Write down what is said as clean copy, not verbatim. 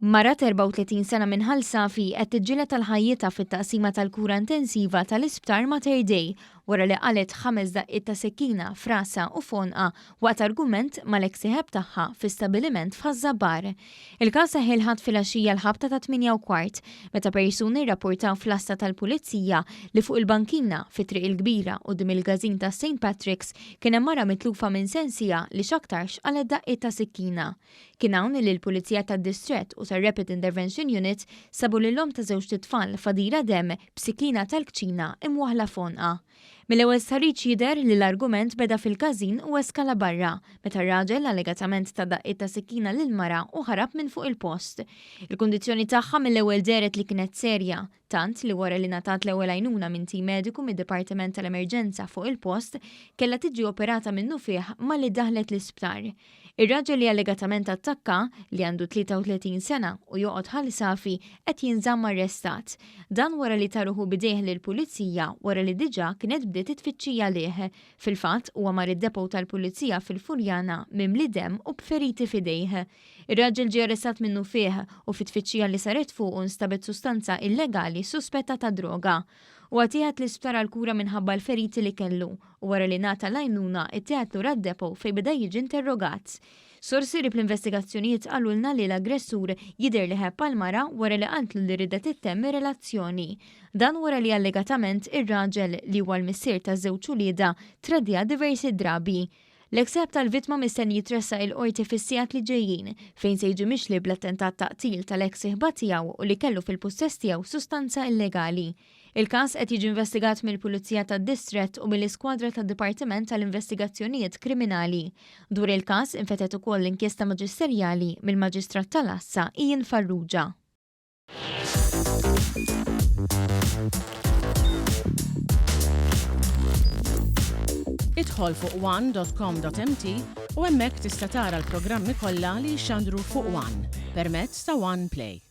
Mara t'34 sena minn Ħal Safi qed tiġġieled għal ħajjitha fit-taqsima tal-kura intensiva tal-Isptar Mater Dei wara li qalgħet ħames daqqiet ta' sikkina f'rasha u f'għonqha waqt argument mal-eks sieħeb tagħha fi stabbiliment f'Ħaż-Żabbar. Il-każ seħħ il-Ħadd filgħaxija l-ħabta ta' 8:15 meta persuni rrappurtaw fl-għassa tal-Pulizija li fuq il-bankina fi Triq il-Kbira quddiem il-każin ta' St Patrick's kien hemm mara mitlufa minn sensiha li x'aktarx qalgħet daqqiet ta' sikkina. Kien hawn li l-Pulizija tad-Distrett u tar-Rapid Intervention Unit sabu lil omm ta' żewġt itfal fadila demm b'sikkina tal-kċina imwaħħla f'għonqha. Mill-ewwel stħarriġ jidher li l-argument beda fil-każin u eskala barra, meta r-raġel allegatament ta daqqiet ta' sikkina lill-mara u ħarab minn fuq il-post. Il-kundizzjoni tagħha mill-ewwel dehret li kienet serja, tant li wara li ngħatat l-ewwel għajnuna minn tim mediku mid-Dipartiment tal-Emerġenza fuq il-post, kellha tiġi operata minnufih malli daħlet l-isptar. Ir-raġel li allegatament attakka, li għandu 33 sena u joqgħod Ħal Safi, qed jinżamm arrestat. Dan wara li ta ruħu b'idejh lill-Pulizija wara li diġà kienet bdiet it-tfittxija għalih. Fil-fatt, huwa mar id-depot tal-Pulizija fil-Furjana mimli demm u b'feriti f'idejh. Ir-raġel ġie arrestat minnufih u fit-tfittxija li saret fuqu nstabet sustanza illegali suspetta ta' droga. Huwa ttieħed l-isptar għall-kura minħabba l-feriti li kellu u wara li ngħata l-għajnuna ttieħed lura d-depot fejn beda jiġi interrogat. Sorsi qrib l-investigazzjonijiet qalulna li l-aggressur jidher li ħebb għall-mara wara li qaltlu li riedet ittemm ir-relazzjoni. Dan wara li allegatament ir-raġel, li huwa l-missier ta' żewġ uliedha, tradiha diversi drabi. L-eks-sieħeb tal-vittma mistenni jitressaq il-Qorti fis-sigħat li ġejjin, fejn se jiġi mixli bl-attentat ta' qtil tal-eks sieħba tiegħu u li kellu fil-pussess tiegħu sustanza illegali. Il-każ qed jiġi investigat mill-Pulizija tad-Distrett u mill-Iskwadra tad-Dipartiment tal-Investigazzjonijiet Kriminali. Dwar il-każ infethet ukoll inkjesta maġisterjali mill-Maġistrat tal-Għassa Ian Farrugia. Idħol fuq one.com.mt u hemmhekk tista' tara l-programmi kollha li jixxandru fuq One permezz ta' One Play.